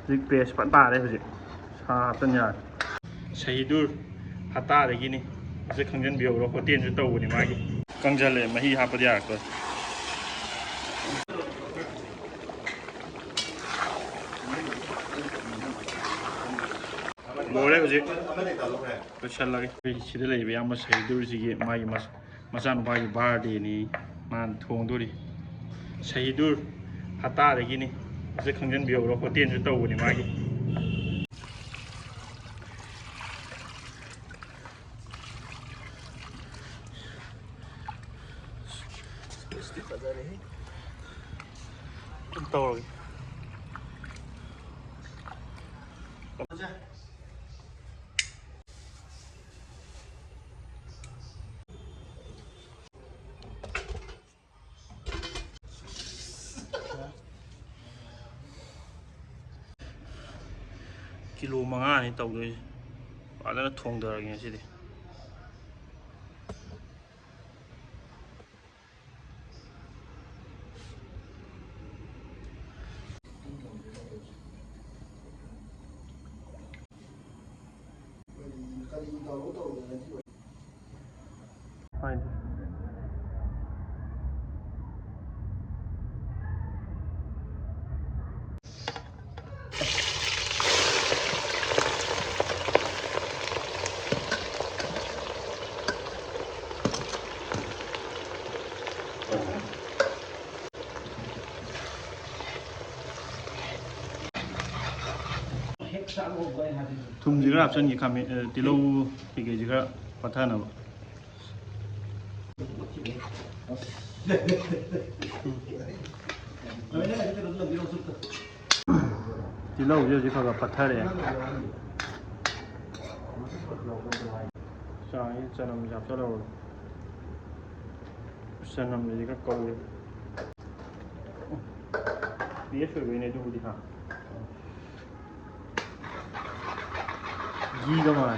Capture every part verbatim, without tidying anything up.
ꯍꯧꯖꯤꯛ ꯄꯦꯁ ꯐꯖ ꯇꯥꯔꯦ꯫ ꯍꯧꯖꯤꯛ ꯁꯥ ꯍꯥꯞꯆꯟ ꯌꯥꯔꯦ꯫ ꯁꯍꯤꯗꯨꯔ ꯍꯠꯇꯥꯗꯒꯤꯅꯤ꯫ ꯑꯁꯤ ꯈꯪꯖꯟꯕꯤꯍꯧꯔꯣ, ꯍꯣꯇꯦꯜꯁꯨ ꯇꯧꯕꯅꯤ ꯃꯥꯒꯤ꯫ ꯀꯪꯖꯜꯂꯦ, ꯃꯍꯤ ꯍꯥꯞꯄꯗꯤ ꯌꯥꯔꯛꯇꯣꯔꯦ꯫ ꯂꯣꯏꯔꯦ ꯍꯧꯖꯤꯛ꯫ ꯂꯣꯏꯁꯜꯂꯒꯦ꯫ ꯑꯩꯈꯣꯏ ꯁꯤꯗ ꯂꯩꯔꯤꯕ ꯏꯌꯥꯝꯕ ꯁꯍꯤꯗꯨꯔꯁꯤꯒꯤ ꯃꯥꯒꯤ ꯃꯆꯥꯅꯨꯄꯥꯒꯤ ꯕꯥꯔꯗꯦꯅꯤ꯫ ꯃꯥꯅ ꯊꯣꯡꯗꯣꯔꯤ꯫ ꯁꯍꯤꯗꯨꯔ ꯍꯠꯇꯥꯗꯒꯤꯅꯤ꯫ ꯑꯁꯤ ꯈꯪꯖꯟꯕꯤꯍꯧꯔꯣ, ꯍꯣꯇꯦꯜꯁꯨ ꯇꯧꯕꯅꯤ ꯃꯥꯒꯤ꯫ ꯇꯧꯔꯒꯦ꯫ ꯀꯤꯂꯣ ꯃꯉꯥꯅꯤ ꯇꯧꯗꯣꯏꯁꯦ꯫ ꯐꯖꯅ ꯊꯣꯡꯗꯔꯒꯦ ꯉꯁꯤꯗꯤ꯫ ꯊꯨꯝꯁꯤ ꯈꯔ ꯍꯥꯞꯆꯤꯟꯒꯦ, ꯈꯥꯃꯦꯟ, ꯑ, ꯇꯤꯜꯍꯧ ꯀꯩꯀꯩꯁꯤ ꯈꯔ ꯄꯠꯊꯅꯕ꯫ ꯇꯤꯜꯍꯧꯁꯦ ꯍꯧꯖꯤꯛ ꯈꯔ ꯈꯔ ꯄꯠꯊꯔꯛꯑꯦ꯫ ꯆꯥꯡꯁꯤ ꯆꯅꯝꯁꯦ ꯍꯥꯞꯆꯜꯂꯧꯔꯒꯦ꯫ ꯆꯅꯝꯁꯤꯗꯤ ꯈꯔ ꯀꯧꯋꯦ꯫ ꯕꯦꯁ ꯑꯣꯏꯕꯩꯅꯦ ꯑꯗꯨꯕꯨꯗꯤ, ꯍꯥ꯫ ꯘꯤꯒ ꯃꯥꯜꯂꯦ꯫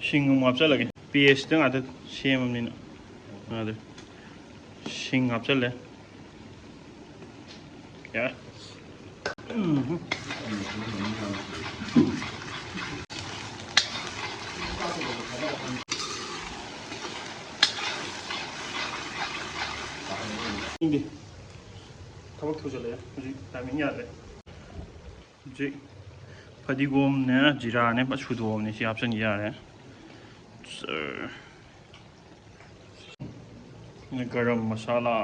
ꯁꯤꯡ ꯑꯃꯨꯛ ꯍꯥꯞꯆꯜꯂꯒꯦ꯫ ꯄꯦꯁꯇ ꯉꯥꯛꯇ ꯁꯦꯝꯃꯕꯅꯤꯅ꯫ ꯑꯗꯨ ꯁꯤꯡ ꯍꯥꯞꯆꯜꯂꯦ꯫ ꯌꯥꯔꯦ꯫ ꯎꯝ꯫ ꯊꯕꯛ ꯊꯨꯖꯜꯂꯛꯑꯦ꯫ ꯍꯧꯖꯤꯛ ꯇꯥꯏꯃꯤꯡ ꯌꯥꯗ꯭ꯔꯦ꯫ ꯍꯧꯖꯤꯛ ꯐꯗꯤꯒꯣꯝꯅꯦ, ꯖꯤꯔꯥꯅꯦ ꯐꯖ ꯁꯨꯗꯣꯛꯑꯕꯅꯦ꯫ ꯁꯤ ꯍꯥꯞꯆꯤꯟꯈꯤ ꯌꯥꯔꯦ꯫ ꯁꯔ꯫ ꯒꯔꯝ ꯃꯁꯥꯂꯥ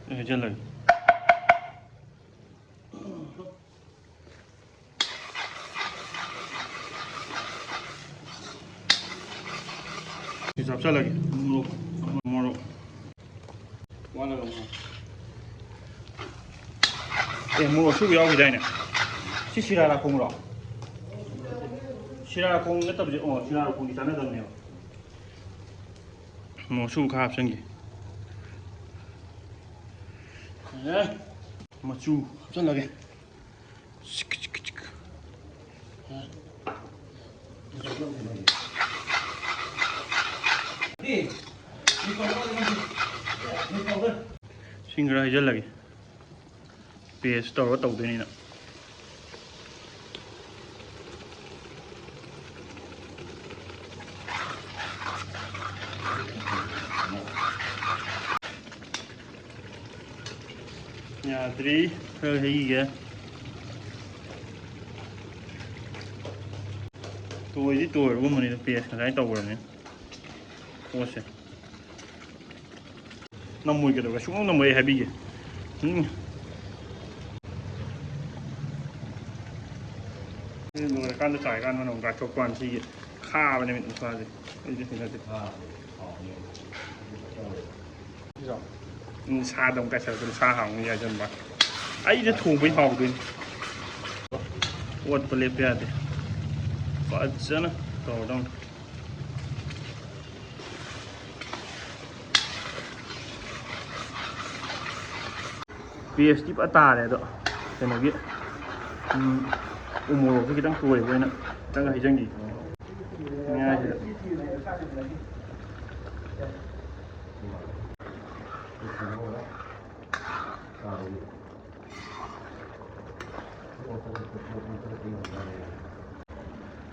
ꯍꯩꯖꯤꯜꯂꯒꯦ꯫ ꯁꯤ ꯍꯥꯞꯆꯜꯂꯒꯦ꯫ ꯃꯣꯔꯣꯛ, ꯃꯣꯔꯣꯛ꯫ ꯋꯥꯠꯂꯕ ꯃꯣꯔꯣꯛ꯫ ꯑꯦ, ꯃꯣꯔꯣꯛ ꯑꯁꯨꯕ ꯌꯥꯎꯈꯤꯗꯥꯏꯅꯦ? ꯁꯤ ꯁꯤꯔꯥ ꯔꯥꯈꯣꯡꯔꯣ? ꯁꯤꯔꯥ ꯔꯥꯈꯣꯡ ꯅꯠꯇꯕꯁꯦ, ꯑꯣ, ꯁꯤꯔꯥ ꯔꯥꯈꯣꯡꯗꯤ ꯆꯥꯟꯅꯗꯕꯅꯦꯕ꯫ ꯃꯣꯔꯣꯛ ꯑꯁꯨꯕ ꯈꯔ ꯍꯥꯞꯆꯤꯟꯒꯦ꯫ ꯑꯦ, ꯃꯆꯨ ꯍꯥꯞꯆꯤꯜꯂꯒꯦ꯫ ꯆꯤꯛ, ꯆꯤꯛ, ꯆꯤꯛ꯫ ꯏꯁꯤꯡ ꯈꯔ ꯍꯩꯖꯤꯜꯂꯒꯦ꯫ ꯄꯦꯁ ꯇꯧꯔꯒ ꯇꯧꯗꯣꯏꯅꯤꯅ꯫ ꯌꯥꯗ꯭ꯔꯤ꯫ ꯈꯔ ꯍꯩꯒꯦ꯫ ꯇꯣꯏꯗꯤ ꯇꯣꯏꯔꯒꯨꯝꯕꯅꯤꯗ, ꯄꯦꯁ ꯉꯁꯥꯏ ꯇꯧꯈ꯭ꯔꯕꯅꯤ ꯄꯣꯠꯁꯦ꯫ ꯅꯝꯃꯣꯏ ꯀꯩꯗꯧꯔꯒꯦ? ꯁꯨꯡꯅꯝ ꯅꯝꯃꯣꯏ, ꯑꯩ ꯍꯥꯏꯕꯤꯒꯦ꯫ ꯎꯝ꯫ ꯁꯤ ꯂꯣꯏꯔꯀꯥꯟꯗ ꯆꯥꯏꯀꯥꯟꯗ ꯃꯅꯝ ꯀꯥꯏꯊꯣꯛꯄ ꯋꯥꯅꯤ꯫ ꯁꯤꯒꯤ ꯈꯥꯕꯅꯦ ꯃꯤꯠ ꯃꯁꯥꯁꯦ꯫ ꯑꯩꯗꯤ ꯍꯩꯅꯗꯦ꯫ ꯎꯝ, ꯁꯥꯗ ꯑꯃꯨꯛ ꯀꯥꯏꯁꯜꯂꯛꯇꯅ ꯁꯥ ꯍꯥꯎꯅꯤ ꯍꯥꯏꯖꯟꯕ꯫ ꯑꯩꯗꯤ ꯊꯣꯡꯕꯩ ꯍꯥꯎꯗꯣꯏꯅꯤ꯫ ꯑꯣꯠꯄ ꯂꯦꯞꯄ ꯌꯥꯗꯦ꯫ ꯐꯖꯅ ꯇꯧꯔꯗꯧꯅꯤ꯫ ꯄꯦꯁꯇꯤ ꯐꯖ ꯇꯥꯔꯦ ꯑꯗꯣ, ꯀꯩꯅꯣꯒꯤ, ꯎꯝ, ꯎ ꯃꯣꯔꯣꯛꯁꯦ ꯈꯤꯇꯪ ꯇꯣꯏꯕ ꯑꯣꯏꯅ ꯈꯤꯇꯪ ꯍꯩꯖꯟꯈꯤꯒꯦ ꯃꯌꯥꯏꯁꯤꯗ꯫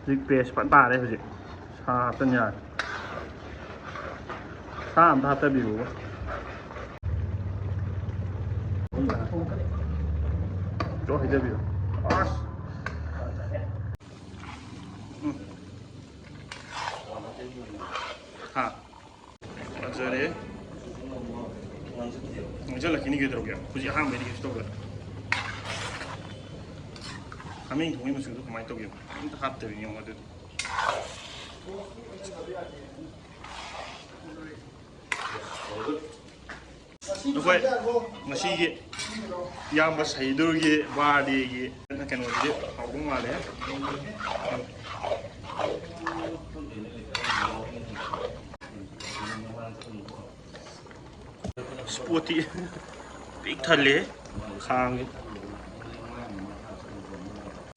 ꯍꯧꯖꯤꯛ ꯄꯦꯁ ꯐꯖꯅ ꯇꯥꯔꯦ꯫ ꯍꯧꯖꯤꯛ ꯁꯥ ꯍꯥꯞꯆꯤꯟ ꯌꯥꯔꯦ꯫ ꯁꯥ ꯑꯝꯇ ꯍꯥꯞꯆꯕꯤꯔꯨꯕ꯫ ꯂꯣꯏ ꯍꯩꯖꯕꯤꯔꯣ꯫ ꯑꯁ! ꯎꯝ꯫ ꯍꯥ꯫ ꯐꯖꯔꯦ꯫ ꯉꯥꯡꯁꯤꯜꯂꯛꯈꯤꯅꯤ ꯀꯩꯗꯧꯔꯒꯦ? ꯍꯧꯖꯤꯛ ꯑꯍꯥꯟꯕꯩꯗꯤ ꯀꯩꯁꯨ ꯇꯧꯔꯣꯏ꯫ ꯍꯥꯃꯦꯡ ꯊꯣꯡꯕꯒꯤ ꯃꯆꯨꯗꯣ ꯀꯃꯥꯏꯅ ꯇꯧꯒꯦ? ꯑꯝꯇ ꯍꯥꯞꯇꯕꯤꯅꯤ ꯌꯦꯡꯉꯣ ꯑꯗꯨꯗꯤ꯫ ꯑꯩꯈꯣꯏ ꯉꯁꯤꯒꯤ ꯏꯌꯥꯝꯕ ꯁꯍꯤꯗꯨꯔꯒꯤ ꯕꯥꯔꯗꯦꯒꯤ ꯀꯩꯅꯣꯁꯤꯗꯤ ꯍꯥꯎꯗꯧ ꯃꯥꯜꯂꯦ꯫ ꯏꯁꯄꯣꯠꯇꯤ ꯄꯤꯛ ꯊꯜꯂꯦ ꯈꯥꯡꯁꯦ꯫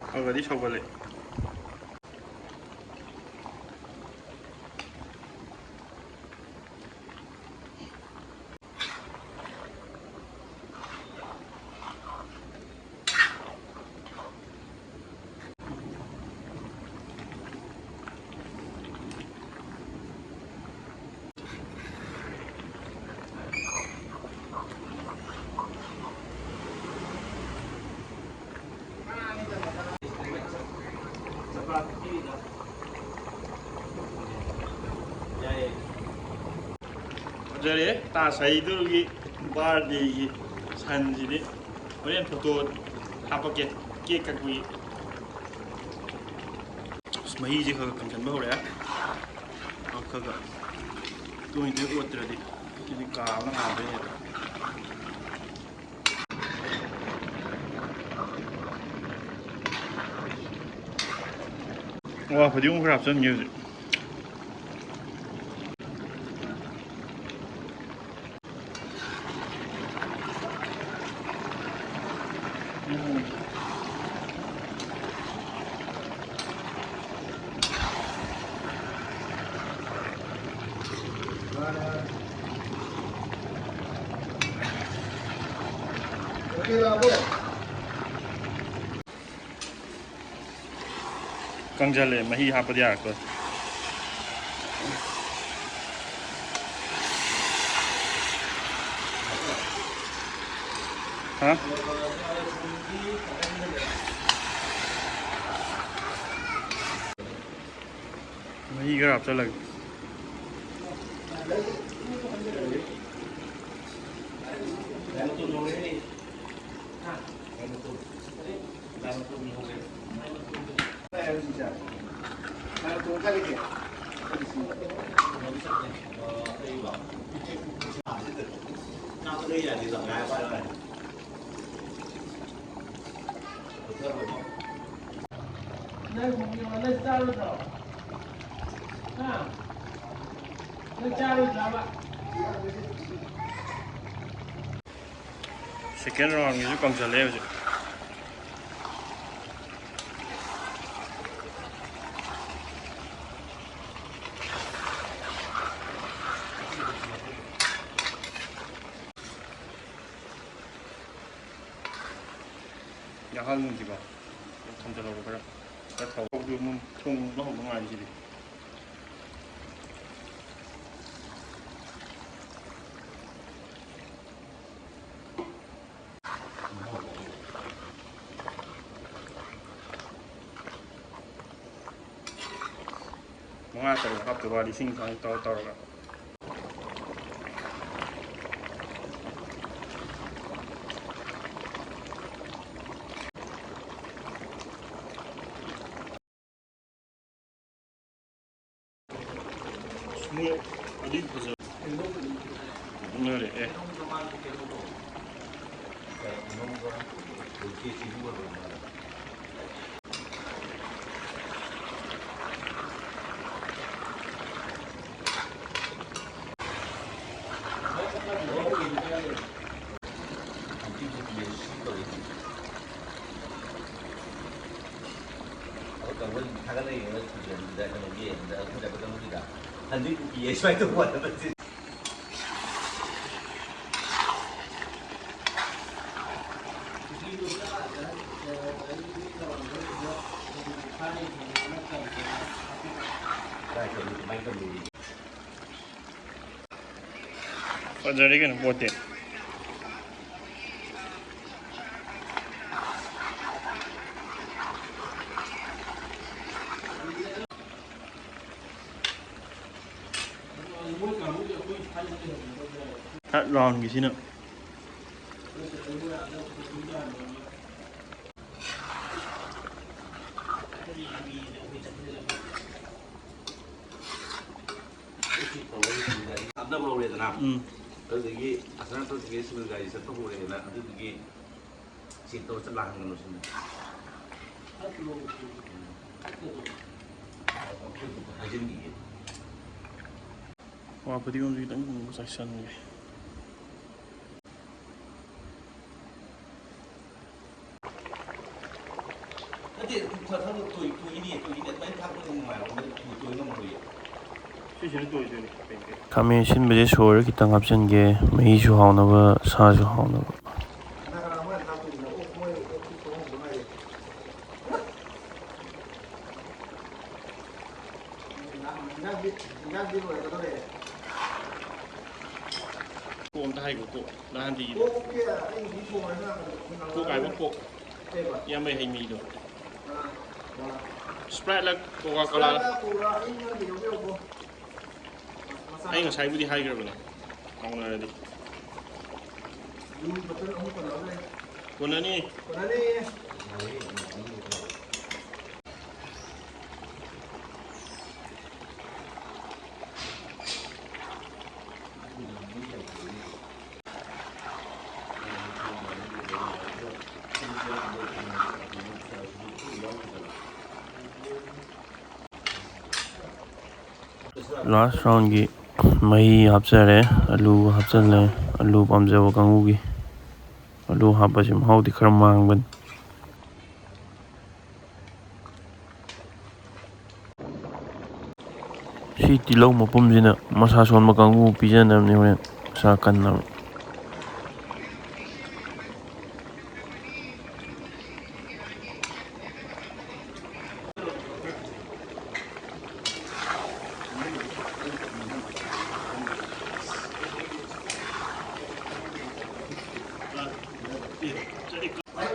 ꯈꯔ ꯈꯔꯗꯤ ꯁꯧꯒꯠꯂꯦ꯫ ꯐꯖꯔꯦ, ꯇꯥ ꯁꯍꯤꯗꯨꯔꯒꯤ ꯕꯥꯔꯗꯦꯒꯤ ꯁꯟꯁꯤꯗꯤ꯫ ꯍꯣꯔꯦꯟ ꯐꯣꯇꯣ ꯍꯥꯞꯄꯛꯀꯦ, ꯀꯦꯛ ꯀꯛꯄꯒꯤ꯫ ꯑꯁ, ꯃꯍꯤꯁꯦ ꯈꯔ ꯈꯔ ꯀꯪꯁꯟꯕ ꯍꯧꯔꯛꯑꯦ꯫ ꯈꯔ ꯈꯔ ꯇꯣꯏꯅ ꯇꯣꯏꯅ ꯑꯣꯠꯇ꯭ꯔꯗꯤ ꯁꯤꯗꯤ ꯀꯥꯕꯅ ꯍꯥꯟꯗꯣꯏꯅꯦꯕ꯫ ꯋꯥ, ꯐꯗꯤꯒꯣꯝ ꯈꯔ ꯍꯥꯞꯆꯤꯟꯒꯦ ꯍꯧꯖꯤꯛ꯫ ꯎꯝ꯫ ꯀꯪꯁꯤꯜꯂꯦ, ꯃꯍꯤ ꯍꯥꯞꯄꯗꯤ ꯌꯥꯔꯛꯇꯣꯔꯦ꯫ ꯍꯥ? ꯃꯍꯤ ꯈꯔ ꯍꯥꯞꯆꯜꯂꯒꯦ꯫ ꯅꯪ ꯆꯥꯔꯣꯏꯗ꯭ꯔꯣ? ꯍꯥ? ꯅꯪ ꯆꯥꯔꯣꯏꯗ꯭ꯔꯕ? Second round ꯒꯤꯁꯨ ꯀꯪꯁꯜꯂꯦ ꯍꯧꯖꯤꯛ꯫ ꯌꯥꯍꯜꯂꯨꯁꯤꯀꯣ꯫ ꯊꯝꯖꯤꯜꯍꯧꯔꯣ ꯈꯔ꯫ ꯈꯔ ꯊꯥꯎ꯫ ꯊꯣꯡꯕ ꯍꯧꯕ ꯉꯥꯏꯔꯤꯁꯤꯗꯤ꯫ ꯃꯉꯥ ꯇꯔꯨꯛ ꯍꯥꯞꯇꯧꯕ ꯋꯥꯅꯤ, ꯏꯁꯤꯡ ꯁꯨꯃꯥꯏꯅ ꯇꯧꯔ ꯇꯧꯔꯒ꯫ ꯃꯣꯏ ꯑꯗꯨ ꯐꯖ-, ꯐꯖꯅꯔꯦ꯫ ꯑꯦ꯫ ꯊꯥꯒꯠꯂꯛꯏ ꯀꯩꯅꯣꯒꯤ, ꯑꯩꯈꯣꯏ ꯆꯠꯄ ꯆꯪꯕꯒꯤꯗ꯫ ꯑꯗꯨꯏ ꯀꯨꯀꯤ ꯑꯩ ꯁꯨꯃꯥꯏꯅ ꯇꯧꯕ ꯋꯥꯠꯂꯕ ꯁꯤ꯫ ꯐꯖꯔꯦ ꯀꯩꯅꯣ ꯄꯣꯠꯇꯤ꯫ ꯊꯥꯔꯠ ꯔꯥꯎꯟꯒꯤꯁꯤꯅ꯫ ꯅꯝꯅꯕ ꯂꯧꯔꯦꯗꯅ꯫ ꯎꯝ꯫ ꯑꯗꯨꯗꯒꯤ ꯑꯁꯅꯥ ꯁꯤꯚꯤꯜ ꯒꯥꯔꯤ ꯆꯠꯄ ꯍꯧꯔꯦꯗꯅ, ꯑꯗꯨꯗꯨꯒꯤ ꯆꯦꯛ ꯇꯧꯔ ꯆꯠꯂꯥ ꯍꯪꯒꯅꯨ ꯁꯤꯅꯤ꯫ ꯍꯥꯏꯖꯤꯟꯕꯤꯒꯦ꯫ ꯋꯥ ꯐꯗꯤꯒꯣꯝꯁꯨ ꯈꯤꯇꯪ ꯆꯥꯏꯁꯟꯒꯦ꯫ ꯅꯠꯇꯦ, ꯊ-, ꯊ-, ꯊ-, ꯇꯣꯏ-, ꯇꯣꯏꯒꯤꯅꯤ, ꯇꯣꯏꯒꯤꯅꯤ, ꯑꯗꯨꯃꯥꯏꯅ ꯊꯥꯛꯄꯗ ꯅꯨꯡꯉꯥꯏꯔꯣꯏ, ꯃꯗꯨ ꯇꯣꯏ-, ꯇꯣꯏ ꯉꯝꯃꯔꯣꯏꯌꯦ꯫ ꯁꯤꯁꯤꯅ ꯇꯣꯏꯗꯣꯏꯅꯤ꯫ ꯈꯥꯃꯦꯟ ꯑꯁꯤꯟꯕꯁꯦ ꯁꯣꯏꯔ ꯈꯤꯇꯪ ꯍꯥꯞꯆꯤꯟꯒꯦ, ꯃꯍꯤꯁꯨ ꯍꯥꯎꯅꯕ, ꯁꯥꯁꯨ ꯍꯥꯎꯅꯕ꯫ ꯀꯅꯥ ꯀꯅꯥ ꯃꯣꯏꯅ ꯊꯥꯛꯇꯣꯏꯁꯤꯅ? ꯑꯣ, ꯃꯣꯏ ꯑꯣꯛꯇꯤ ꯊꯣꯡ ꯍꯧꯗ ꯉꯥꯏꯔꯤ꯫ ꯏꯟꯖꯥꯡꯗꯤ, ꯏꯟꯖꯥꯡꯗꯤ ꯂꯣꯏꯔꯒꯗꯧꯔꯦ꯫ ꯀꯣꯛ ꯑꯝꯇ ꯍꯥꯏꯒꯣ, ꯀꯣꯛ꯫ ꯅꯍꯥꯟꯗꯤꯒꯤꯗꯣ꯫ ꯀꯣꯛꯇꯤ ꯑꯩ ꯍꯧꯖꯤꯛ ꯊꯣꯡꯉꯦ, ꯅꯪ ꯀꯣꯛ ꯍꯥꯏꯕ, ꯀꯣꯛ꯫ ꯀꯩꯕ? ꯏꯌꯥꯝꯕꯩ ꯍꯩ ꯃꯍꯤꯗꯣ꯫ ꯑꯥ, ꯑꯥ꯫ ꯁ꯭ꯄ꯭ꯔꯥꯏꯠꯂ ꯀꯣꯀꯥ ꯀꯣꯂꯥꯂ? ꯁ꯭ꯄ꯭ꯔꯥꯏꯠꯂ ꯀꯣꯂꯥ, ꯑꯩ ꯅꯪꯒꯤ ꯌꯧꯕ ꯌꯧꯕ꯫ ꯃꯆꯥ꯫ ꯑꯩ ꯉꯁꯥꯏꯕꯨꯗꯤ ꯍꯥꯏꯈ꯭ꯔꯕꯅꯦ, ꯍꯥꯎꯅꯔꯗꯤ꯫ ꯌꯨ ꯕꯣꯇꯜ ꯑꯍꯨꯝ ꯀꯣꯟꯅꯕ ꯂꯩ꯫ ꯀꯣꯟꯅꯅꯤ꯫ ꯀꯣꯟꯅꯅꯤ꯫ ꯂꯥꯁ ꯔꯥꯎꯟꯒꯤ ꯃꯍꯤ ꯍꯥꯞꯆꯔꯦ, ꯑꯂꯨ ꯍꯥꯞꯆꯜꯂꯦ, ꯑꯂꯨ ꯄꯥꯝꯖꯕ ꯀꯥꯡꯕꯨꯒꯤ꯫ ꯑꯂꯨ ꯍꯥꯞꯄꯁꯤ ꯃꯍꯥꯎꯗꯤ ꯈꯔ ꯃꯥꯡꯕꯅꯤ꯫ ꯁꯤ ꯇꯤꯜꯍꯧ ꯃꯄꯨꯝꯁꯤꯅ ꯃꯁꯥ ꯁꯣꯟꯕ ꯀꯥꯡꯕꯨ ꯄꯤꯖꯅꯕꯅꯤ ꯍꯣꯔꯦꯟ ꯃꯁꯥ ꯀꯟꯅꯕ꯫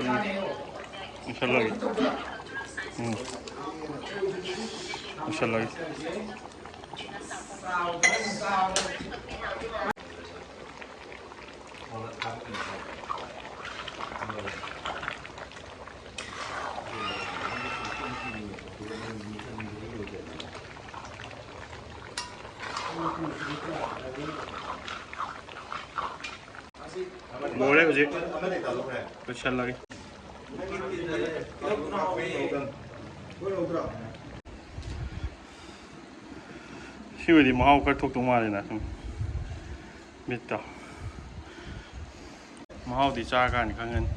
ꯎꯝ꯫ ꯂꯣꯏꯁꯜꯂꯒꯦ꯫ ꯎꯝ꯫ ꯂꯣꯏꯁꯜꯂꯒꯦ꯫ ꯂꯣꯏꯔꯦ ꯍꯧꯖꯤꯛ꯫ ꯂꯣꯏꯁꯜꯂꯒꯦ꯫ ꯁꯤꯕꯨꯗꯤ ꯃꯍꯥꯎ ꯈꯔ ꯊꯣꯛꯇꯧ ꯃꯥꯜꯂꯦꯅ ꯁꯨꯝ ꯃꯤꯠꯇ꯫ ꯃꯍꯥꯎꯗꯤ ꯆꯥꯔꯀꯥꯟꯗ ꯈꯪꯒꯅꯤ꯫